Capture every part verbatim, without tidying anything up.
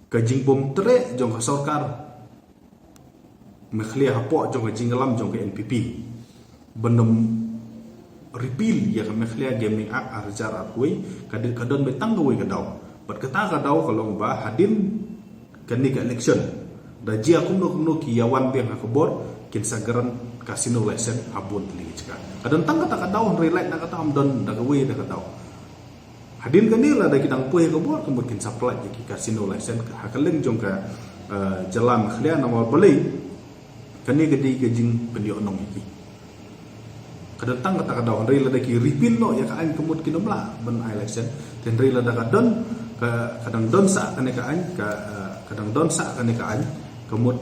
Ka jingbym treh jong ka sorkar Meghalaya hapoh jong ka jingïalam jong ka N P P ban ym repeal ïa ka Meghalaya Gaming Act ar hajar arphew wei, ka dei ka don beit tang kawei ka daw. Bad kata ka daw ka long ba hadien kane ka election, da jia kumno kumno ki ïa wan biang ha ka bor, kin sa grant casino license ha bun tylli ki jaka. Ka don tang kata ka daw, hynrei lait na kata ym don da kawei da ka daw. Hadien kane lada ki dang poi ha ka bor, ka mut kin sa pynlait ïa ki casino license ha ka lyngkhuh jong ka, eh, jylla Meghalaya, namar balei, kane ka dei ka jingpynïoh nong ïa ki. Ka don tang kata ka daw, hynrei lada ki repeal noh ïa ka aiñ, ka mut kin ym lah ban ai license. Te hynrei lada ka don, ka, ka dang don sah kane ka aiñ, ka, eh, ka dang don sah kane ka aiñ, ka mut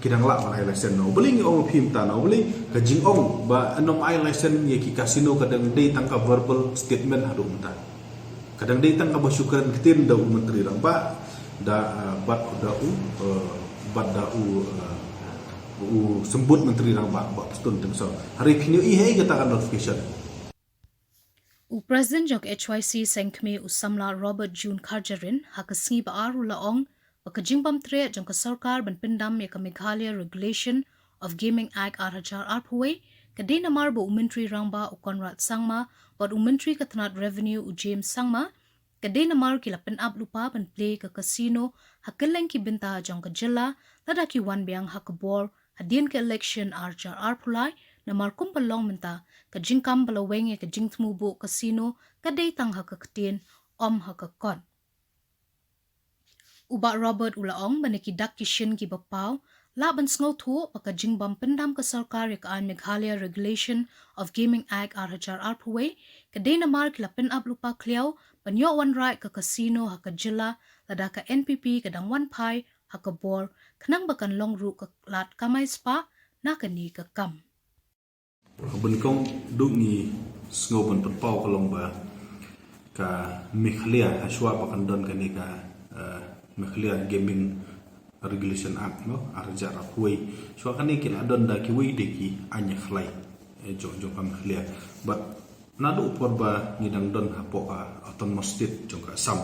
ki dang lah ban ai license. Namar balei ngi ong phi mynta, namar balei ka jingong ba ym ai license ïa ki casino ka dang dei tang ka verbal statement haduh mynta. Ka dang dei tang kaba shu kren ktien da u Myntri Rangbah, da, eh, bad da u, eh, bad da u, eh, u Symbud Myntri Rangbah, Bah Prestone Tynsong. Hynrei phin ïohi hi kata ka notification. U President jong ka H Y C Seng Kmie, u samla Robert June Kharjahrin, ha ka sngi Ba-ar u la ong ba ka jingbym treh jong ka sorkar ban pyndam ïa ka Meghalaya Regulation of Gaming Act ar hajar arphew wei ka dei namar ba u Myntri Rangbah u Conrad Sangma bad u Myntri ka tnad Revenue u James Sangma, ka dei namar ki la pynap lypa ban plie ka casino ha kylleng ki bynta jong ka jylla lada ki wan biang ha ka bor hadien ka election ar hajar arphew lai, namar kumba long mynta ka jingkam ba la weng ïa ka jingthmu buh casino ka dei tang ha ka ktien, ym ha ka kot. U Bah Robert u la ong ba na ki dak ki shin kiba paw lah ban sngewthuh ba ka jingbym pyndam ka sorkar ïa ka aiñ Meghalaya Regulation of Gaming Act ar hajar arphew wei ka dei namar ki la pynap lypa khlieh ban ïoh wanrah ka casino ha ka jylla lada ka N P P ka dang wan phai ha ka bor, khnang ba kan long ruh ka lad kamai spah na kane ka kam. Ka bun kong duh ngi sngew ban pynpaw ka long ba ka Meghalaya, ha shuwa ba kan don kane ka, eh, Meghalaya Gaming Regulation Act, no, ar hajar arphew wei. Shuwa kane ki la don da kiwei de ki aiñ ïa khlai, eh, jong, jong ka Meghalaya. Bad naduh por ba ngi dang don hapoh ka Autonomous State jong ka Assam,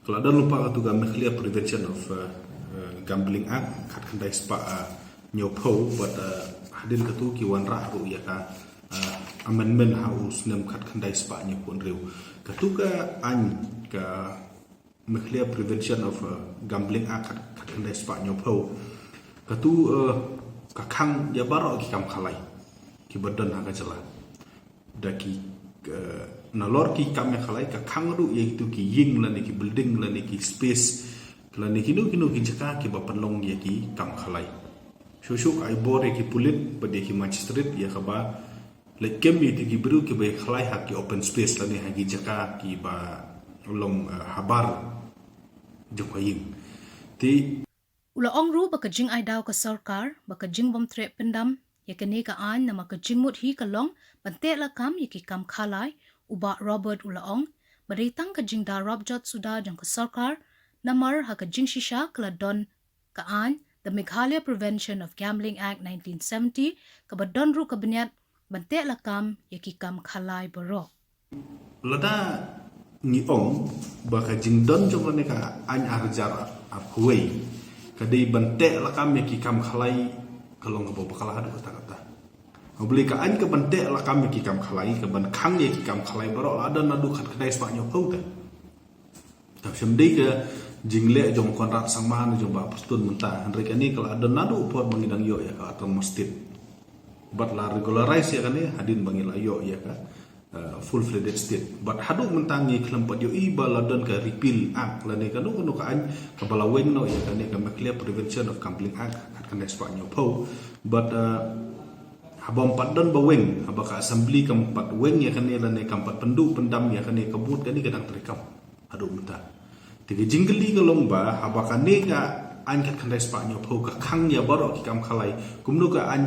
ka la don lypa katu ka Meghalaya Prevention of, eh, eh, Gambling Act, khatkhyndai spah, eh, hynñiewphew, bad, eh, hadien katu ki wanrah ruh ïa ka, eh, amendment ha u snem khatkhyndai spah hynñiewphew hynriew. Katu ka aiñ ka Meghalaya Prevention of, eh, Gambling Act khat, khatkhyndai spah hynñiewphew. Katu, eh, ka khang ïa baroh ki kam khalai kiba don ha ka jylla. Da ki, eh, nalor ki kam ïa khlai, ka khang ruh ïa kitu ki ïing lane ki building lane ki space lane kino kino ki jaka kiba pynlong ïa ki kam khlai. Shuh shuh ai bor ïa ki pulit bad ïa ki magistrate ïa kaba leit kem ïa kitu ki briew kiba ïa khlai ha ki open space lane ha ki jaka kiba long, eh, habar jong ka ïing. Te u la ong ruh ba ka jingai daw ka sorkar ba ka jingbym treh pyndam ïa kane ka aiñ namar ka jingmut hi ka long ban teh lakam ïa ki kam khalai. U Bah Robert u la ong ba dei tang ka jingda rop jot suda jong ka sorkar, namar ha ka jingshisha ka la don ka aiñ, the Meghalaya Prevention of Gambling Act nineteen seventy, kaba don ruh ka bniat ban teh lakam ïa ki kam khalai baroh. Lada ngi ong ba ka jingdon jong kane ka aiñ ar hajar arphew wei ka dei ban teh lakam ïa ki kam khalai, ka long kaba bakla haduh katta katta. Haba lei ka aiñ ka ban teh lakam ïa ki kam khalai, ka ban khang ïa ki kam khalai baroh, la don naduh khatkhyndai spah hynñiewphew te. Tang shem dei ka jingleh jong Conrad Sangma ne jong Bah Prestone mynta, hynrei kane ka la don naduh por ba ngi dang ïoh ïa ka Autonomous State. Bad la regularize ïa kane hadien ba ngi la ïoh ïa ka, eh, full-fledged state. Bad haduh mynta ngi khlem pat ïohi ba la don ka repeal act lane kano kano ka aiñ kaba la weng noh ïa kane ka Meghalaya Prevention of Gambling Act khatkhyndai spah hynñiewphew. Bad, eh, haba ym pat don ba weng, haba ka assembly kam pat weng ïa kane lane kam pat pynduh pyndam ïa kane, ka mut kane ka dang treikam haduh mynta. Te ka jingkylli ka long ba haba kane ka aiñ khatkhyndai spah hynñiewphew ka khang ïa baroh ki kam khalai, kumno ka aiñ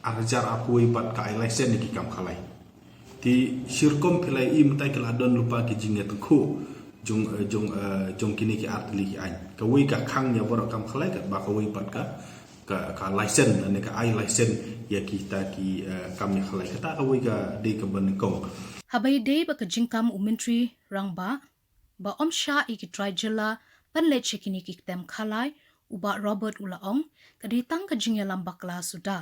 ar hajar arphew wei pat ka ai license ïa ki kam khalai? Te shi rukom phi la ïohi mynta ki la don lypa ki jingïatyngkhuh jong, eh, jong, eh, jong kine ki ar tylli ki aiñ. Kawei ka khang ïa baroh kam khalai, katba kawei pat ka, ka, ka license, lane ka ai license ïa kita ki, eh, kam ïa khlai. Kata kawei ka dei kaba nyngkong. Haba ïadei bad ka jingkam u Myntri Rangbah, ba ym shah ïa ki trai jylla ban leit sha kine ki ktem khalai, u Bah Robert u la ong, ka dei tang ka jingïalam bakla suda.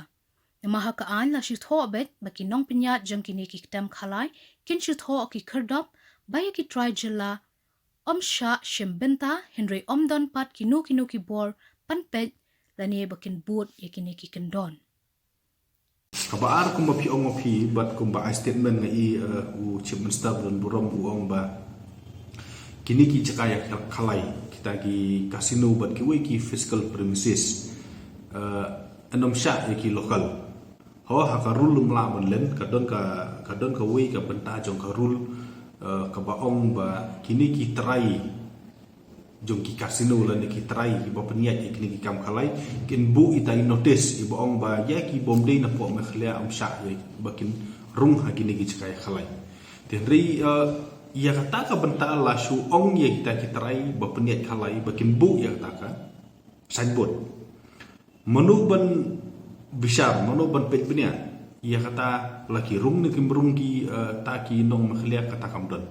Namar ha ka aiñ la shu thoh beit ba ki nongpynïaid jong kine ki ktem khalai kin shu thoh ki khyrdop ba ïa ki trai jylla ym shah shim bynta, hynrei ym don pat kino kino ki bor ban peit lane ba kin bud ïa kine ki kyndon. Kaba ar, kumba phi ong ma phi, bad kumba ai statement nga i, eh, u Chief Minister ba don burom u ong ba kine ki jaka ïa khalai, kita ki casino bad kiwei ki fiscal premises, eh, yn ym shah ïa ki local. Ho, ha ka rule ym lah ban len, ka don ka, ka don kawei ka bynta jong ka rule, eh, kaba ong ba kine ki trai jong ki casino lane ki trai kiba pynïaid ïa kine ki kam khalai kin buh ita i notice iba ong ba ïa ki bym dei na poh Meghalaya ym shah ïa ba kin rung ha kine ki jaka ïa khalai. Te hynrei, eh, ïa kata ka bynta la shu ong ïa kita ki trai ba pynïaid khalai ba kin buh ïa kata ka signboard. Mano ban bishar, mano ban peit bniah ïa kata, la ki rung ne kim rung ki, eh, ta ki nong Meghalaya, kata kam don.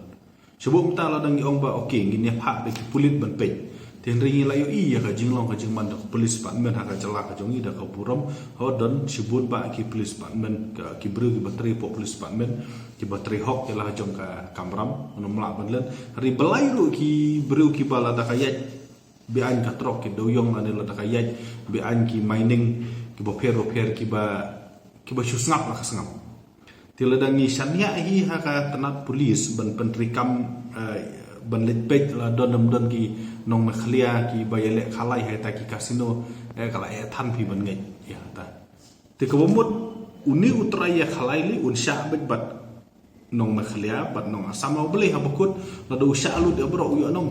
Shu buh mynta la dang ngi ong ba, okay, ngin ïa phah da ki pulit ban peit. Te hynrei ngi la ïohi ïa ka jinglong ka jingman da ka police department ha ka jylla ka jong ngi da ka burom. Ho, don shibun bah ki police department, ka, ki briew kiba trei poh police department, kiba trei hok ïa la ka jong ka kamram, ym lah ban len. Hynrei balei ruh ki briew kiba lada ka ïaid be-aiñ ka trok, ki dewïong lane lada ka ïaid be-aiñ ki mining kiba pher ba pher, kiba, kiba shu sngap la ka sngap. Te lada ngi shaniah hi ha ka tnat police ban pyntreikam, eh, ban leit peit la don ne ym don ki nong Meghalaya kiba ïaleh khalai ha kita ki casino, eh, ka la eh than phi ban ngeit ïa kata. Te kaba mut, une u trai ïa khalai lei un shah beit bad nong Meghalaya bad nong Assam, balei haba kut lada u shah lut ïa baroh u ïoh nong.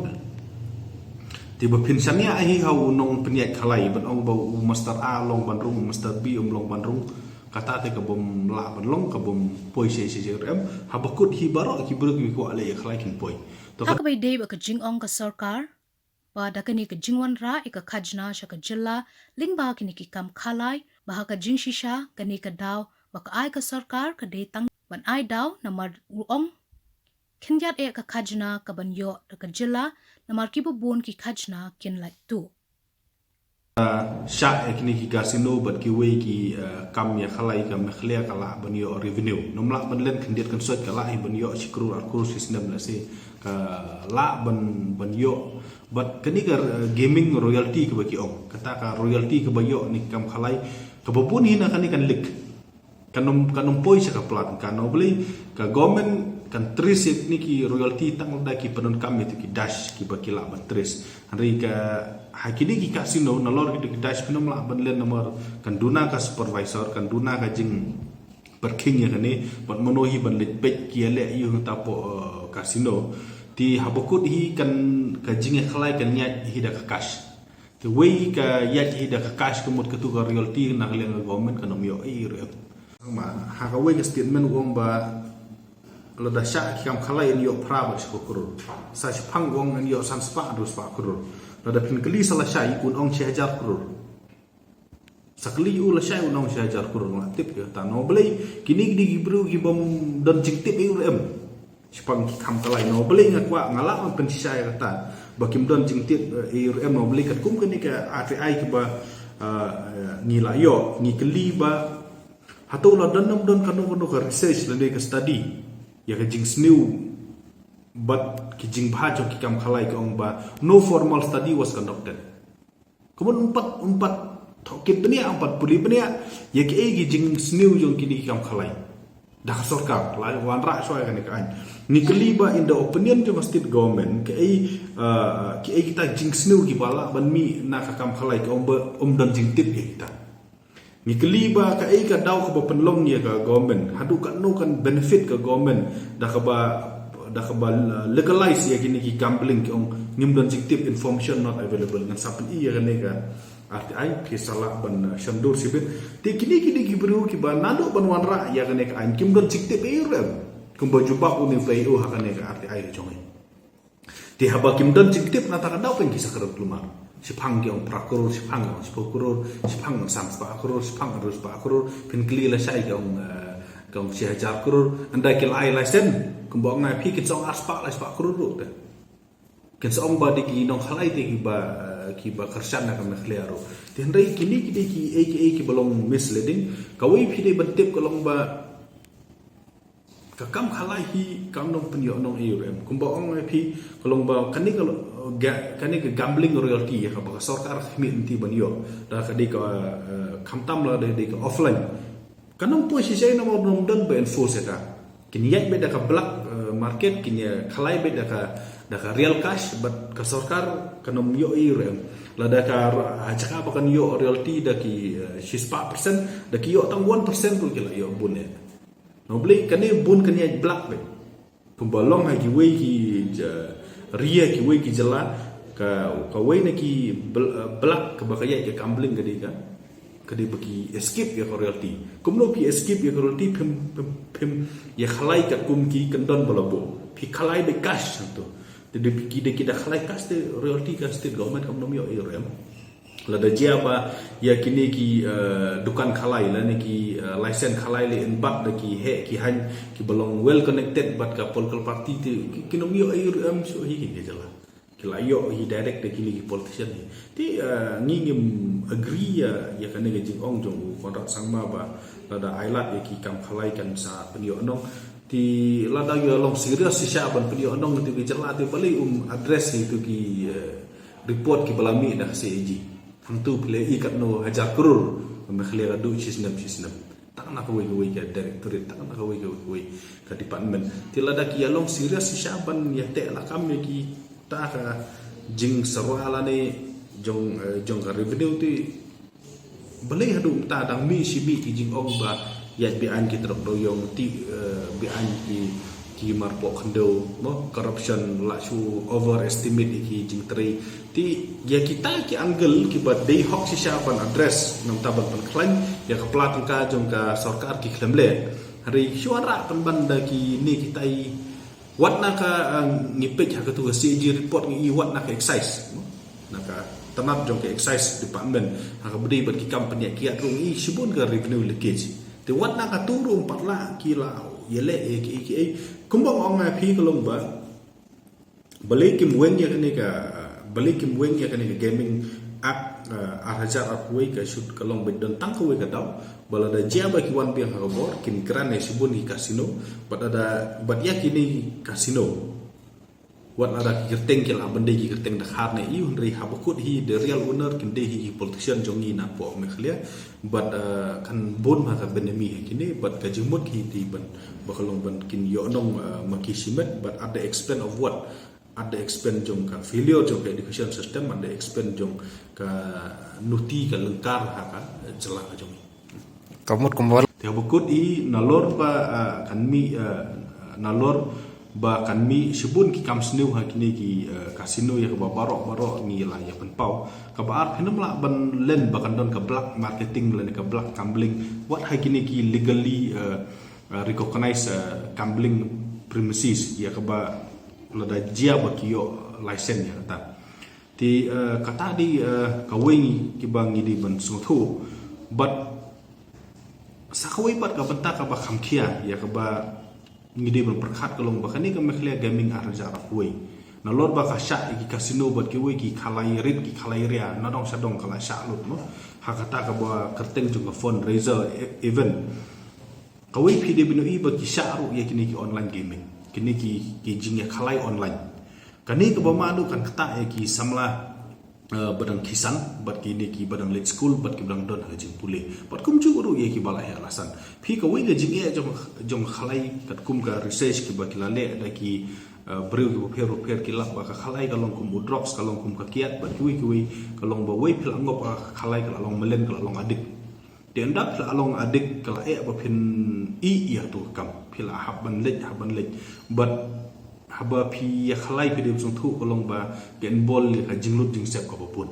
Te ba phin shaniah hi ha u nongpynïaid khalai ban ong ba u Master A long ban rung, u Master B um long ban rung, kata te ka bym lah ban long, ka bym poi sha sha sha ruh em. Haba kut hi baroh ki briew kiba kwah leh ïa khalai kin poi. To ha ka kaba ïadei bad ka jingong ka sorkar ba da kane ka jingwanrah ïa ka khajna sha ka jylla lyngba kine ki kam khalai, ba ha ka jingshisha kane ka daw ba ka ai ka sorkar ka dei tang ban ai daw, namar u ong khyndiat eh ka khajna kaban ïoh da ka jylla, namar kiba bun ki khajna kin lait tuh. Shah ïa kine ki casino bad kiwei ki, eh, kam ïa khalai ka Meghalaya ka lah ban ïoh revenue. Ym lah ban len khyndiat khynsoit, ka lah hi ban ïoh shi klur ar klur shi snem lehse, ka lah ban, ban ïoh. Bad kane ka, eh, gaming royalty kaba ki ong, kata ka royalty kaba ïoh na ki kam khalai, kaba bun hi na kane kan leak. Kan ym, kan ym poi sha ka pla tyngka, namar balei ka government kan trace ïa kine ki royalty tang lada ki pyndonkam ïa kito ki dash kiba ki lah ban trace. Hynrei ka, ha kine ki casino, nalor kito ki dash phin ym lah ban len namar kan duna ka supervisor, kan duna ka jingpyrkhing ïa kane, bad mano hi ban leit peit ki ïaleh ïa u nangta poh, eh, casino. Te haba kut hi kan, ka jingïakhlai kan ïaid hi da ka cash. Te wei ka ïaid hi da ka cash, ka mut katu ka royalty na ka liang ka government kan ym ïoh ei ruh em. Ma, ha kawei ka statement u ong ba lada shah ki kam khalai yn ïoh phra bad shiphew klur. Sa shiphang u ong yn ïoh san spah, hynriew spah klur. Lada phin kylli sa lashai un ong shi hajar klur. Sa kylli u lashai un ong shi hajar klur, nga tip ïa kata. Namar balei, kine ki dei ki briew ki bym don jingtip ei ruh em. Shaphang ki kam khalai, namar balei nga kwah, nga lah ban pynshisha ïa kata ba kim don jingtip, eh, ei ruh em, namar balei katkum kane ka R T I kaba, eh, ngi la ïoh, ngi kylli ba hato la don ne ym don kano kano ka research lane ka study ïa ka jingsniew bad ki jingbha jong ki kam khalai, ki ong ba no formal study was conducted. Ka mut ym pat, ym pat thoh kit bniah, ym pat pule bniah ïa kiei ki jingsniew jong kine ki kam khalai da ka sorkar. La wanrah shuwa ïa kane ka aiñ. Ngi kylli ba in the opinion jong ka state government, kiei, uh, kiei kita jingsniew kiba lah ban mih na ka kam khalai, ki ong ba ym don jingtip ïa kita. Ngi kylli ba kaei ka daw kaba pynlong ïa ka government, haduh katno kan benefit ka government da kaba, da kaba, uh, legalize ïa kine ki gambling, ki ong ngim don jingtip, information not available. Ngan sa pyni ïa kane ka R T I, phi sa lah ban, uh, shon dur shibit. Te kine, kine ki briew kiba naduh ban wanrah ïa kane ka aiñ kim don jingtip ei ruh em. Kumba jubab une u P I O ha kane ka R T I ka jong ngi. Te haba kim don jingtip na kata ka daw, phin, ki sa kren kulmar. Shiphang ki ong phra klur, shiphang ki ong shiphew klur, shiphang ki ong san spah klur, shiphang hynriew spah klur, phin kylli lashai ki ong, eh, ki ong shi hajar klur, ynda ki la ai license, kumba ong ngi, phi, kin sa ong ar spah, lai spah klur ruh te. Kan sa ong ba dei ki nongkhalai te kiba, eh, kiba kyrshan na ka Meghalaya ruh. Te hynrei kine ki dei ki ei ki ei kiba long misleading. Kawei phi dei ban tip ka long ba ka kam khalai hi kam nong pynïoh nong ei ruh em. Kumba ong ai phi ka long ba kane ka lo-, ga-, kane ka gambling royalty ïa kaba ka sorkar khmih nti ban ïoh. Da ka dei ka, eh, khamtam la dei, dei ka offline. Ka nong poi shisha na mo nong don ba enforce ïa ka. Kin ïaid beit da ka black, eh, market, kin ïa khalai beit da ka, da ka real cash, but ka sorkar ka nong ïoh ei ruh em. Lada ka ro-, ha jaka ba kan ïoh royalty da ki, eh, shispah percent, da ki ïoh tang one percent ruh ki la ïoh bun eh. Nong Blei kane bun kan ïaid black beit. Kumba long ha kiwei ki ja-, ria kiwei ki jylla, ka, kawei na ki bl-, eh, black kaba ka ïaid ka gambling ka dei ka. Ka dei ba ki escape ïa ka royalty. Kumno phi escape ïa ka royalty, phim, phim, phim ïa khalai katkum ki kyndon ba la buh. Phi khalai beit cash hangto. Te dei ki dei ki da khalai cash te royalty ka state government kam nong ïoh ei ruh em. Lada jia ba ïa kine ki, eh, dukan khalai lane ki, eh, license khalai leh yn bat da ki heh ki haiñ kiba long well connected bad ka political party te ki, ki nong ïoh ei ruh em shuh hi ki jylla. Ki la ïoh hi direct da kine ki politician hi. Te, eh, ngi ngim agree ïa, ïa kane ka jingong jong u Conrad Sangma ba lada ai lad ïa ki kam khalai kan sa pynïoh nong. Te lada ïa long serious shisha ban pynïoh nong te ki jylla te balei um address ïa tu ki, eh, report kiba la mih na ka C A G. Hangtu phi la i katno hajar klur, me khlieh ka duh shisnem shisnem. Tak na kawei kawei ka directorate, tak na kawei kawei kawei ka department. Te lada ki ïa long serious shisha ban ïa teh lakam ïa kita ka jingsyrwa lane jong, eh, jong ka revenue te balei haduh mynta dang mih shi mih ki jingong ba ïaid behind ki trok dewïong te, eh, behind ki, ki marpoh khyndew, no, corruption, la shu overestimate ïa ki jingtrei. Te ïa kita ki angle kiba dei hok shisha ban address, namar ban pynkhlaiñ ïa ka pla tyngka jong ka sorkar ki khlem leh. Hynrei shu wanrah pynban da kine kitai, wat na ka, ah, ngi peit ha katu ka C A G report ngi i wat na ka excise, no? Na ka tnat jong ka excise department ha kaba dei bad ki kam pynïaid kiad ruh ngi i shibun ka revenue leakage. Te wat na katu ruh pat la ki la ïaleh ïa ki, ki, ki, kumba ong ai phi ka long ba balei kim weng ïa kane ka, balei kim weng ïa kane ka Gaming Act, ah, ar hajar arphew wei ka shoot ka long beit don tang kawei ka daw. Ba lada jia ba ki wan biang ha ka bor kin grant ïa shibun ki casino, bad lada, bad ïa kine casino wat lada ki kyrteng ki la ban dei ki kyrteng dkhar ne i, hynrei haba kut hi the real owner kin dei hi ki politician jong ngi napoh Meghalaya. Bad, eh, kan bun ma ka bynta mi ha kine, bad ka jingmut ki dei ban ba ka long ban kin ïoh nong, eh, ma ki shimet, but at the expense of what? At the expense jong ka failure jong ka education system, at the expense jong ka nuti ka lyngkar ha ka, eh, jylla ka jong ngi. Ka mut kumba te haba kut i nalor ba, ah, kan mih, ah, nalor ba kan mih shibun ki kam sniew ha kine ki, ah, casino ïa kaba baroh baroh ngi la ïa pynpaw. Kaba ar phin ym lah ban len ba kan don ka black marketing lane ka black gambling wat ha kine ki legally, ah, ah, recognized, ah, gambling premises ïa kaba lada jia ba ki ïoh license ïa kata. Te, eh, kata dei, eh, kawei kiba ngi dei ban sngewthuh. Bad sa kawei pat ka bynta kaba kham khia ïa kaba ngi dei ban pyrkhat ka long ba kane ka Meghalaya Gaming ar hajar arphew wei. Nalor ba ka shah ïa ki casino bad kiwei ki khalai rit ki khalai ria na dong sha dong ka la shah lut mo. Ha kata kaba kyrteng jong ka fundraiser e-, event. Kawei phi dei ban ïohi ba ki shah ruh ïa kine ki online gaming. Kine ki, ki jingïakhalai online. Kane kaba mano kan ktah ïa ki samla, eh, ba dang khisan, bad kine kiba dang leit skul, bad kiba dang don ha ka jingpule. Bad kumjuh ruh ïa kiba la heh la san. Phi kawei ka jingeh jong, jong khalai katkum ka research kiba ki la leh da ki, eh, briew kiba pher bapher ki lap ba ka khalai ka long kum u drugs, ka long kum ka kiad, bad kiwei kiwei ka long ba wei phi la ngop ha ka khalai ka la long malen, ka la long addict. Te ynda phi la long addict ka la eh ba phin ïeh ïa tu ka kam. Phi la hap ban leit, hap ban leit. Bad haba phi ïakhalai phi dei ban sngewthuh ka long ba ka involve ïa ka jinglut jingsep kaba bun.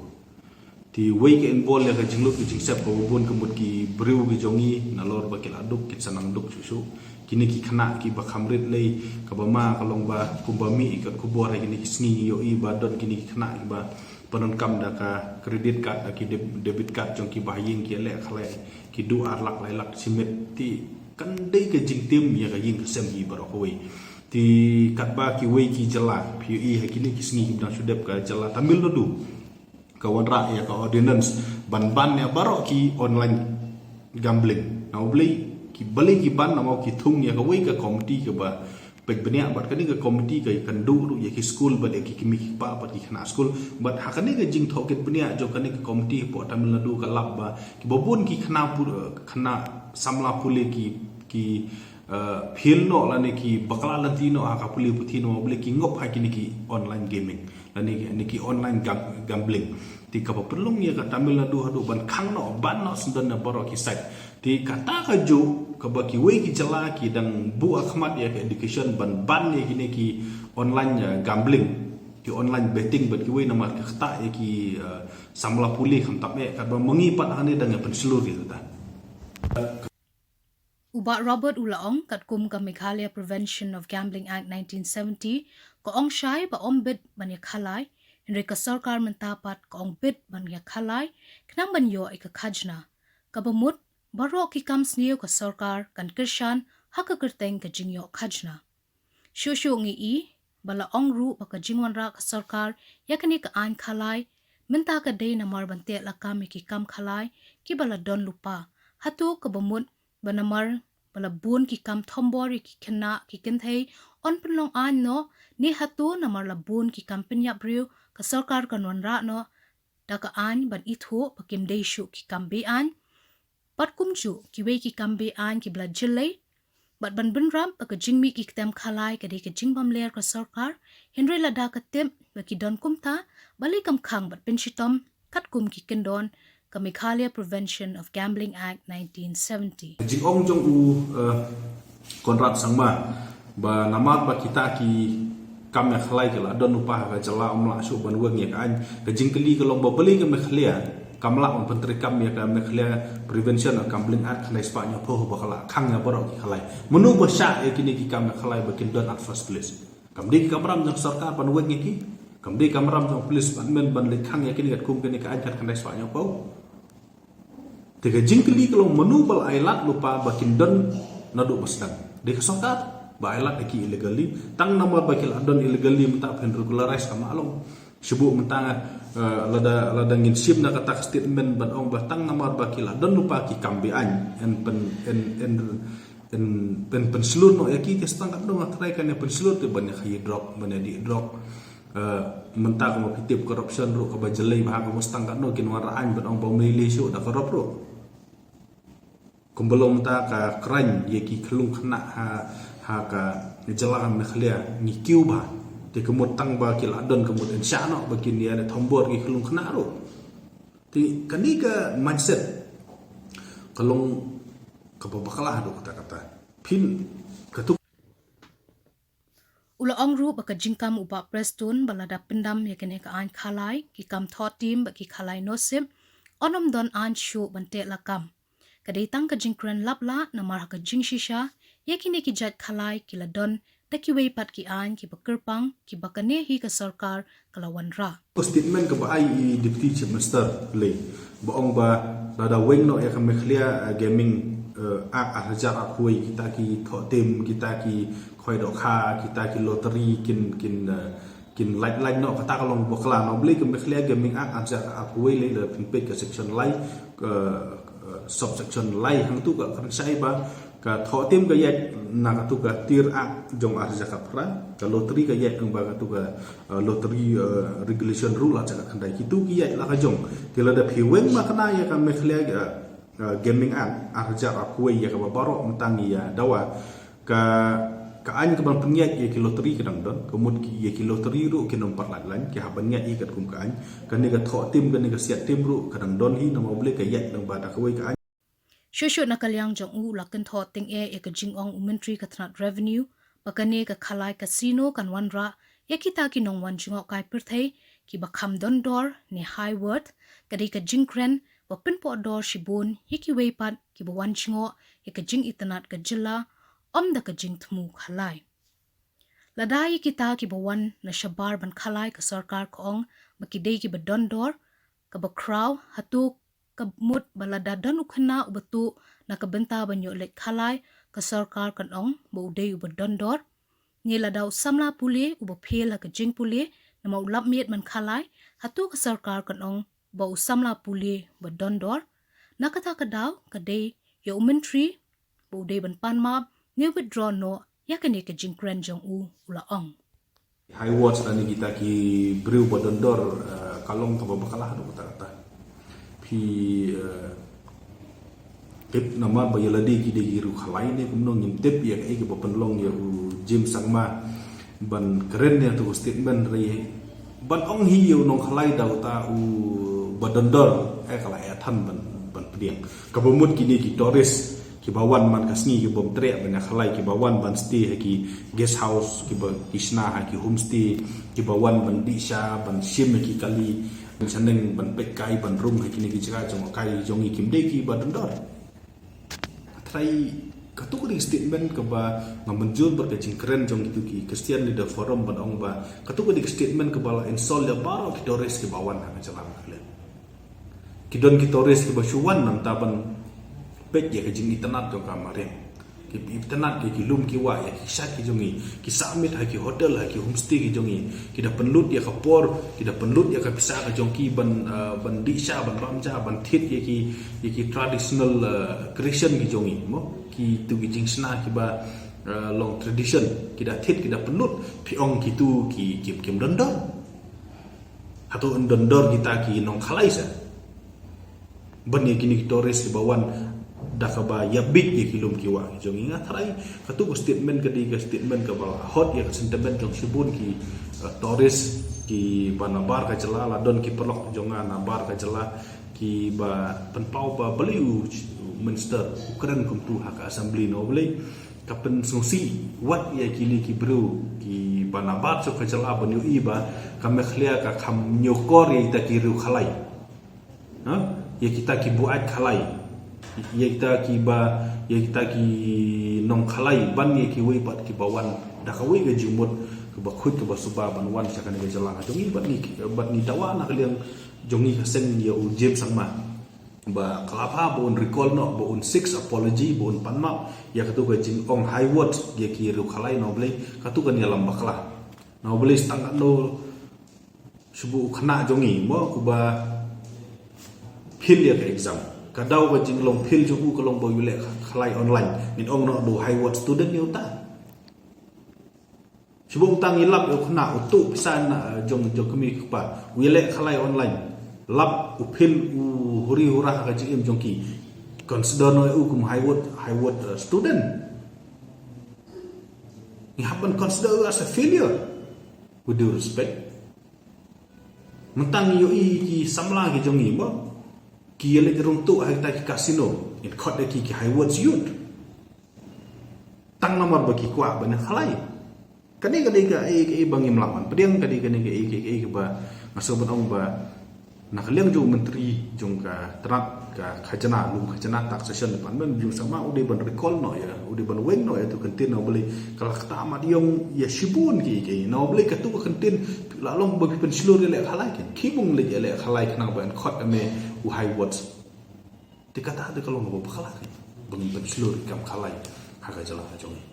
Te wei ka involve ïa ka jinglut ka jingsep kaba bun ka mut ki briew ki jong ngi nalor ba ki la duk kin sa nang duk shuh shuh. Kine ki khynnah kiba kham rit lei kaba ma ka long ba kumba mih ïa ka khubor ha kine ki sngi ngi ïohi ba don kine ki khynnah kiba pyndonkam da ka credit card, da ki deb-, debit card jong ki ba ha ïing ki ïaleh khalai, ki duh ar lak lai lak shimet, te kan dei ka jingtim ïa ka ïing ka sem hi baroh kawei. Ki katba kiwei ki jylla, phi ïohi ha kine ki sngi ki dang shu dep ka jylla Tamil Nadu ka wanrah ïa ka ordinance ban ban ïa baroh ki online gambling. Namar balei ki, balei ki ban? Namar ki thung ïa kawei ka komiti kaba peit bniah, bad kane ka komiti ka kynduh ruh ïa ki skul bad ïa ki kmie ki kpa bad ki khynnah skul. Bad ha kane ka jingthoh kit bniah jong kane ka komiti hapoh Tamil Nadu ka lap ba kiba bun ki khynnah pu-, khynnah samla pule ki, ki uh, phil noh lane ki bakla lynti noh ha ka pule puthi, namar balei? Ki ngop ha kine ki online gaming lane ki, ne ki online gam-, gambling. Te kaba pynlong ïa ka Tamil Nadu haduh ban khang noh, ban noh syndon na baroh ki side. Te kata kajuh kaba kiwei ki jylla ki dang buh khmat ïa ka education ban ban ïa kine ki online, uh, gambling, ki online betting bad kiwei, namar ka ktah ïa ki, uh, samla pule khamtam eh, katba ma ngi pat hangne dang ïa pynshlur ïa kata. U Bah Robert u la ong, katkum ka Meghalaya Prevention of Gambling Act nineteen seventy ka ong shai ba ym bit ban ïa khalai, hynrei ka sorkar mynta pat ka ong bit ban ïa khalai khnang ban ïoh ïa ka khajna. Kaba mut baroh ki kam sniew ka sorkar kan kyrshan ha ka kyrteng ka jingïoh khajna. Shuh shuh ngi i ba la ong ruh ba ka jingwanrah ka sorkar ïa kane ka aiñ khalai mynta ka dei namar ban teh lakam ïa ki kam khalai kiba la don lypa. Hato kaba mut ba namar ba la bun ki kam thombor ïa ki khynnah ki kynthei? Yn pynlong aiñ noh, ne hato namar la bun ki kam pynïap briew ka sorkar kan wanrah noh da ka aiñ ban ithuh ba kim dei shuh ki kam be-aiñ? Bad kumjuh kiwei ki kam be-aiñ kiba la jyllei. Bad ban bynrap ba ka jingmih ki ktem khalai ka dei ka jingbymler ka sorkar, hynrei lada ka tip ba ki don kumta, balei kam khang bad pynshitom katkum ki kyndon ka Meghalaya Prevention of Gambling Act nineteen seventy? Ka jingong jong u, uh, Conrad Sangma ba namar ba kita ki kam ïa khalai ki la don lypa ha ka jylla, ym lah shuh ban weng ïa ka aiñ. Ka jingkylli ka long ba balei ka Meghalaya kam lah ban pyntreikam ïa ka Meghalaya Prevention of Gambling Act khyndai spah hynñiewphew ba ka la khang ïa baroh ki khalai? Mano ba shah ïa kine ki kam ïa khalai ba kin don at first place? Kam dei ka kamram jong sorkar ban weng ïa ki? Kam dei kamram jong police department ban leit khang ïa kine katkum kane ka aiñ khatkhyndai spah hynñiewphew? Te ka jingkylli ka long mano ba la ai lad lypa ba kin don naduh ba sdang? Dei ka sorkar ba ai lad ïa ki illegally? Tang namar ba ki la don illegally mynta phin regularize ka ma long. Shu buh mynta, eh, lada, lada ngin shim na kata ka statement ban ong ba tang namar ba ki la don lypa ki kam be-aiñ, yn pyn, yn, yn, yn, yn pynshlur noh ïa ki, te tang katno nga tharai kan ïa pynshlur te ban ïa khaïi drok, ban ïa dih drok. Eh, mynta kumba phi tip corruption ruh kaba jyllei bha, kaba tang katno kin wanrah aiñ ban ong ba ym lei lei shuh da corrupt ruh. Kumba long mynta ka crime ïa ki khyllung khynnah ha, ha ka jylla Meghalaya ngi kiew bha. Te ka mut tang ba ki la don ka mut yn shah noh ba kin ïa thombor ki khyllung khynnah ruh. Te kane ka mindset ka long kaba bakla haduh katta katta. Phin, katu U la ong ruh ba ka jingkam u Bah Prestone ba lada pyndam ïa kane ka aiñ khalai, ki kam thoh tim bad ki khalai nosip, yn ym don aiñ shuh ban teh lakam. Ka dei tang ka jingkren lap lah namar ha ka jingshisha ïa kine ki jait khalai ki la don da kiwei pat ki aiñ kiba kyrpang kiba kane hi ka sorkar ka la wanrah. Ka statement kaba ai i Deputy Chief Minister lei ba ong ba lada weng noh ïa ka Meghalaya, eh, Gaming, eh, Act ar hajar arphew wei, kita ki thoh tim, kita ki khwai dohkha, kita ki lottery kin, kin, eh, kin lait lait noh, kata ka long bakla. Namar balei ka Meghalaya Gaming Act ar hajar arphew wei lei, lada phin peit ka section lai, ka, ka subsection lai hangtu ka kren shai ba ka thoh tim ka ïaid na katu ka Tier Act jong ar hajar khatphra, ka lottery ka ïaid lyngba katu ka, uh, lottery, uh, regulation rule ar hajar khatkhyndai, kitu ki ïaid la ka jong. Te lada phi weng ma kane ïa ka Meghalaya, uh, uh, Gaming Act ar hajar arphew wei ïa kaba baroh mynta ngi ïa dawa, ka, ka aiñ kaban pynïaid ïa ki lottery ka dang don, ka mut ki, ïa ki lottery ruh kin ym pat lait laiñ, ki hap ban ñiah ïa katkum ka aiñ. Kane ka thoh tim, kane ka siat tim ruh ka dang don hi, namar balei ka ïaid lyngba da kawei ka aiñ. Shuh shuh na ka liang jong u, u la kynthoh tyngeh ïa ka jingong u Myntri ka tnat Revenue ba kane ka khalai casino kan wanrah ïa kita ki nongwan jngohkai pyrthei kiba kham don dor ne high worth. Ka dei ka jingkren ba pynpoh dor shibun ïa kiwei pat kiba wan jngoh ïa ka jingitynnad ka jylla, ym da ka jingthmu khalai. Lada ïa kita kiba wan na shabar ban khalai, ka sorkar ka ong ba ki dei kiba don dor, kaba khraw, hato ka mut ba lada don u khynnah uba tuh na ka bynta ban ïoh leit khalai, ka sorkar kan ong ba u dei uba don dor? Ngi la daw samla pule uba phil ha ka jingpule namar u lap miet man khalai, hato ka sorkar kan ong ba u samla pule ba don dor? Na kata ka daw ka dei ïa u myntri ba u dei ban pan map ne withdraw noh ïa kane ka jingkren jong u, u la ong. High words lane kita ki briew ba don dor, eh, ka long kaba bakla haduh katta katta. Phi, eh, tip namar ba ïa lade ki dei ki riew khalai ne kumno, ngim tip ïa kaei kaba pynlong ïa u James Sangma ban kren ïa tu statement re ban ong hi ïa u nongkhalai da uta u ba don dor, eh, ka la ïa than ban, ban pdiang. Kaba mut kine ki tourist kiba wan man ka sngi ki bym treh ban ïa khalai, kiba wan ban stay ha ki guest house, kiba ki shna ha ki homestay, kiba wan ban dih sha, ban shim ha ki kali, ban shaneng, ban peit kai, ban rung ha kine ki jaka jong kai jong ngi, kim dei kiba don dor. Trai, katu ka dei statement kaba nga mynjur bad ka jingkren jong kitu ki Christian Leader Forum ban ong ba katu ka dei statement kaba la insult ïa baroh ki tourist kiba wan ha ka jylla Meghalaya. Ki don ki tourist kiba shu wan namar ban peit ïa ka jingitynnad jong ka mariang. Ki itynnad ïa ki lum ki wah, ïa ki sha ki jong ngi, ki sah miet ha ki hotel, ha ki homestay ki jong ngi. Ki da pynlut ïa ka por, ki da pynlut ïa ka pisa ka jong ki ban, eh, ban dih sha, ban bam ja, ban thied ïa ki, ïa ki traditional, eh, creation ki jong ngi, mo? Kitu ki jingshna kiba, eh, long tradition, ki da thied, ki da pynlut. Phi ong kitu ki, ki kim don dor? Hato yn don dor kita ki nongkhalai sa ban ïa kine ki tourist kiba wan da kaba ïa bit ïa ki lum ki wah ki jong ngi? Nga trai katu ka statement ka dei ka statement kaba la hot ïa ka sentiment jong shibun ki, eh, tourist kiba nabar ka jylla. La don ki paralok jong nga nabar ka jylla kiba pynpaw ba balei u minister u kren kumtu ha ka assembly, na u balei ka pynsngewsih wat ïa kine ki briew kiba nabar jong ka jylla ban ïohi ba ka Meghalaya ka kham ñiewkor ïa kita ki riew khalai. Ha? Ïa kita ki buaid khalai. Ïa kita kiba, ïa kita ki nongkhalai ban ïa kiwei pat kiba wan da kawei ka jingmut kaba khuid kaba suba ban wan sha kane ka jylla ka jong ngi. Bad ngi, bad ngi dawa na ka liang jong ngi ka seng ïa u James Sangma ba ka la bha ba un recall noh, ba un seek apology, ba un pan map ïa katu ka jingong high words ïa ki riew khalai, na u balei katu kan ïalam bakla. Na u balei tang katno shu ba u khynnah jong ngi mo uba phil ïa ka exam, ka daw ka jinglong phil jong u ka long ba u ïaleh khalai online. Ngin ong noh da u high words student ïa uta. Shu ba um tang ïalap ïa u khynnah, u tuh pisa na, eh, jong, jong kmie kpa, u ïaleh khalai online. Lap u phil, u huri hura ha ka jingim jong ki. Consider noh ïa u kum high words, high words, eh, student? Ngi hap ban consider u as a failure. With due respect. Mynta ngi ïohi ki samla ki jong ngi mo, ki ïaleh rung tuh ha kita ki casino, ngin khot ïa ki ki high words youth. Tang namar ba ki kwah ban ïa khalai. Kane ka dei kaei kaei ba ngim lah ban pdiang, ka dei kane kaei kaei ba nga sngewbha ban ong ba na ka liang jong u myntri jong ka tnat ka khajna, lum khajna, taxation department, u James Sangma u dei ban recall noh ïa, u dei ban weng noh ïa tu kyntien, na u balei ka la kata mat ïong ïa shibun kiei kiei, na u balei katu ka kyntien la long ba phi pynshlur ïaleh khalai, ki bym leit ïaleh khalai khnang ba yn khot ïa me u high words. Te kata te ka long kaba bakla kein ba ngin pynshlur ïa ki kam khalai ha ka jylla ka jong ngi.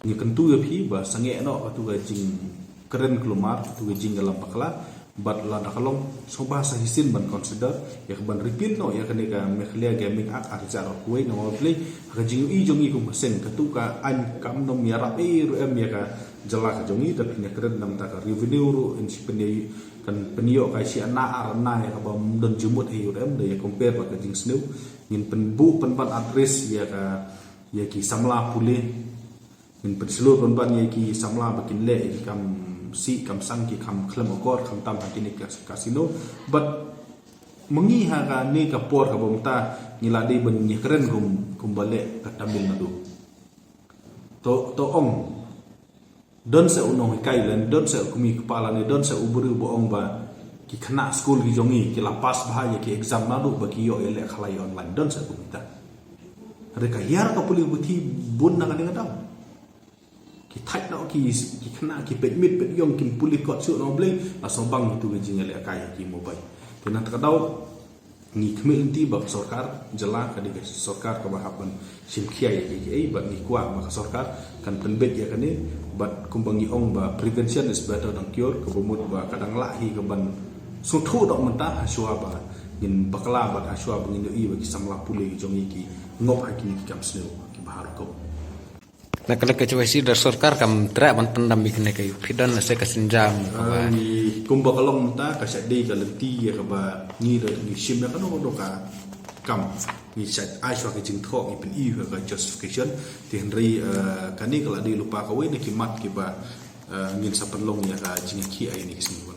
Ngi kyntu ïa phi ba sangeh noh katu ka jingkren kulmar, katu ka jingïalam bakla, bad lada ka long sngewbha sa shisien ban consider ïa ka ban repeal noh ïa kane ka Meghalaya Gaming Act ar hajar arphew wei, na u balei ha ka jingïohi jong ngi kum ka seng katu ka aiñ kam nym ïarap ei ruh em ïa ka jylla ka jong ngi. Da phin ïakren namar ka revenue ruh yn sa pynïoh, kan pynïoh kai shi ana ar ana ïa kaba ym don jingmut ei ruh em, da ïa compare bad ka jingsniew. Ngin pynbuh pynban address ïa ka, ïa ki samla pule. Ngin pynshlur pynban ïa ki samla ba kin leh ïa ki kam sih kam sang, ki kam khlem akor, khamtam ha kine ki casino. Bad ma ngi ha kane ka por kaba mynta ngi la dei ban ïakren kum, kumba leh ka Tamil Nadu. To, to ong, don sa u nonghikai lane don sa u kmie kpa lane don sa u briew ba ong ba ki khynnah skul ki jong ngi ki la pass bha ïa ki exam naduh ba ki ïoh ïaleh khalai online, don sa kumta? Hynrei ka hiar ka pule puthi bun na kane ka daw. Ki thait noh ki, ki khynnah ki peit miet peit ïong, kim pule kot shuh, na u balei? La sngewbang ïa tu ka jingïalehkai ha ki mobile. Te na kata ka daw ngi khmih lynti ba ka sorkar jylla ka dei ka sorkar kaba hap ban shim khia ïa kiei kiei, bad ngi kwah ba ka sorkar kan pynbeit ïa kane. Bad kumba ngi ong ba prevention is better than cure, kaba mut ba ka dang lah hi ka ban sngewthuh doh mynta hashwa ba ngin bakla bad hashwa ba ngin ïohi ba ki samla pule ki jong ngi ki ngop ha kine ki kam sniew kiba har rukom. Na ka leit ka H Y C da sorkar kam treh ban pyndam ïa kine ki, phi don lehse ka sienjam kaba. Ah, ngi kumba ka long mynta ka shah dei ka lynti ïa kaba ngi da ngi shim ïa kano kano ka kam, ngi shah ai shuwa ka jingthoh, ngi pyni ïa ka justification. Te hynrei, ah, kane ka la dei lypa kawei na ki mat kiba, ah, ngin sa pynlong ïa ka jingïakhih ha kine ki sngi.